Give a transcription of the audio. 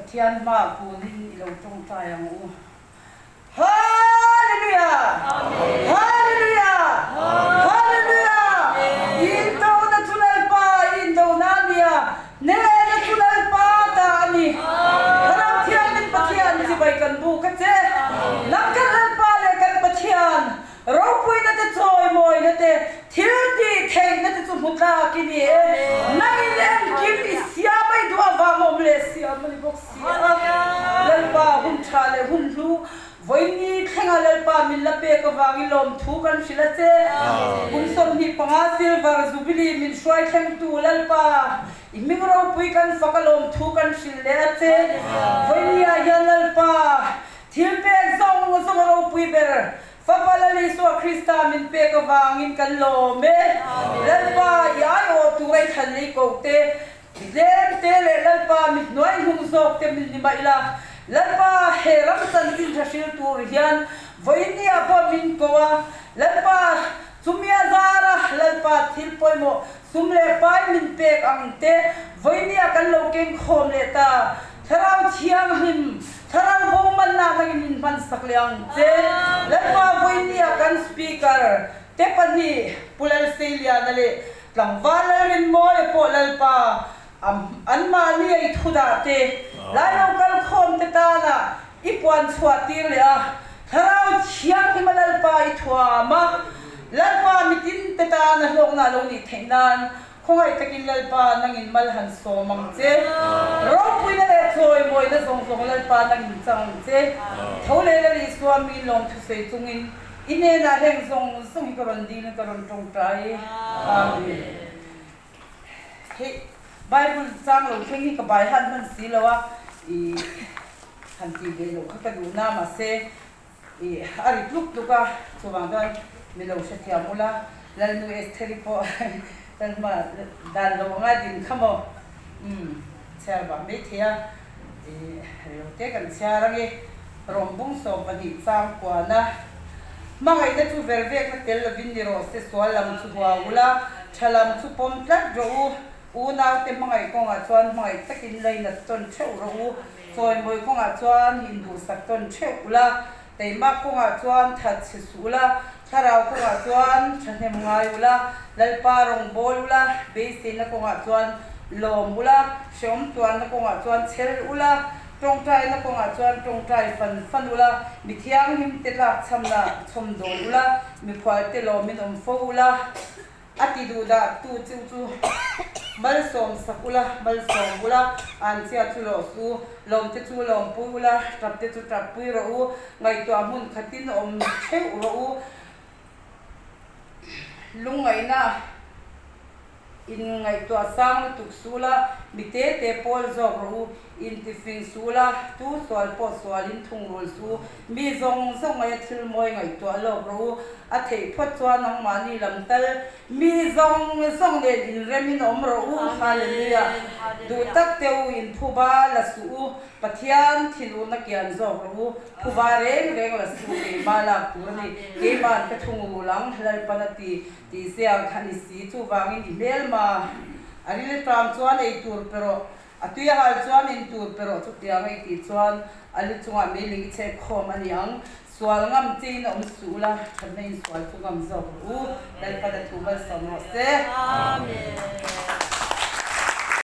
Pathian hmaah kunin i lo tawngtai ang u. Hallelujah! Hallelujah! Hallelujah! Indona chu Lalpa indona a nia, nena chu Lalpa ta a ni. Thlarau Thianghlim Pathian chibai kan buk a che. Nang kan Lalpa leh kan Pathian Ropuina te chawimawina te, thil tih theihna te chu hmu tlak i ni e. Nangin engkim i siam a i duh avang awm leh siam a ni bawk si a. Lalpa hun tha leh hun hlu vawiini thlenga Lalpa min la pek avangin lawmthu kan hrilh a che. Kum 25 Silver Jubilee min hruai thlengtu Lalpa i hming ropui kan fak a lawmthu kan hrilh leh a che. Vawiini ah hian Lalpa Thil pek zawng zawng a ropui ber. Fapa Lal Isua Krista min pek avangin kan lawm e. Lalpa i aiawh tura i thlan lei ko te, mi tlem te leh Lalpa mi hnuai hnung zawk te min ni mah ila, Lalpa he ram chanchin tha hril tur hian vawiinniah pawh min ko a, Lalpa chumi a zar a, Lalpa thil pawimawh Sum leh pai min pek ang te vawinia kan lo keng khawm leh ta. Thlarau Thianghlim, Thlarau bo manna nangin min hman sak leh ang che. Lalpa vawinia kan Speaker te pahnih Pu Lalseiliana leh Tlangval Lalrinmawia pawh Lalpa anmahni a i thu dah te lai lo kal khawm te tana i puan chhuah tir leh a, Thlarau Thianghlim a Lalpa i thuam a, Lalpa mitin te tan a hlawkna a lo nih theih nan khawngaih takin Lalpa nangin mal han sawm ang che. Ropuina leh chawimawina zawng zawng Lalpa nangin chang ang che. Tho leh Lal Isua mi lawm thusawi chungin i hnenah heng zawng zawng hi ka rawn dil in ka rawn tawngtai. Amen. Hei Bible chang lo thleng hi ka bai han hman si lo a, i han tih ve loh kha ka duh na mahse i a ri tluk tluk a, chuvang chuan mi lo hrethiam ula, Lalnu Estheri pawh kan hma dan lo anga din kha maw umm chhiar vah mai thei a, i rilo te kan chhiar ange Rawmbung 12 chang kuana. Hmangaihna chu vervekna tel lovin ni rawh se, sual lam chu hua ula, tha lam chu pawm tlat rawh u. Unaute hmangaih kawngah chuan hmangaih takin lainat tawn theuh rawh u. Chawimawi kawngah chuan induhsak tawn theuh ula, teimak kawngah chuan that chhe suh ula, thlarau kawngah chuan thahnem ngai ula, Lalpa rawng bawl ula, beiseina kawngah chuan lawm ula, hrehawm tuanna kawngah chuan chhel ula, Tawngtaina kawngah chuan tawngtai fan fan ula, mi thianghlim te tlakchhamna chhawm dawn ula, mikhual te lawmin awm fo ula, a ti duh dah tu chu chu malsawm sak ula, malsawm ula, anchhia chu lawh su u, lawm te chu lawmpui ula, tap te chu tappui rawh u, ngaihtuah hmun khatin awm theuh rawh u, lungngaihna. In ngaihtuah sang lutuk suh la, mi te te pawl zawk rawh u, in ti fing suh la, tu sual pawh sualin thungrul suh u, mi zawng zawng ngaia thil mawi ngaihtuah lawk rawh u, a theih phawt chuan nangmahni lam tal mi zawng zawng nen inremin awm rawh u, Hallelujah! Duh tak te u, in phuba la suh u, Pathian thinurna kian zawk rawh u, phuba reng reng la suh u, keimah lak tur a ni, keima'n ka thungrul ang, Lalpan a ti. Tih ziak a ni si. Chuvangin i hmelma a ril ṭam chuan ei tur pe rawh, a tui a hal chuan in tur pe rawh. Chutiang a i tih chuan a lu chungah meiling i chhek khawm a ni ang. Sual ngam chiin awm suh ula, ṭhatna in sual chu ngam zawk rawh u. Lalpan a thu malsawm rawh se. Amen.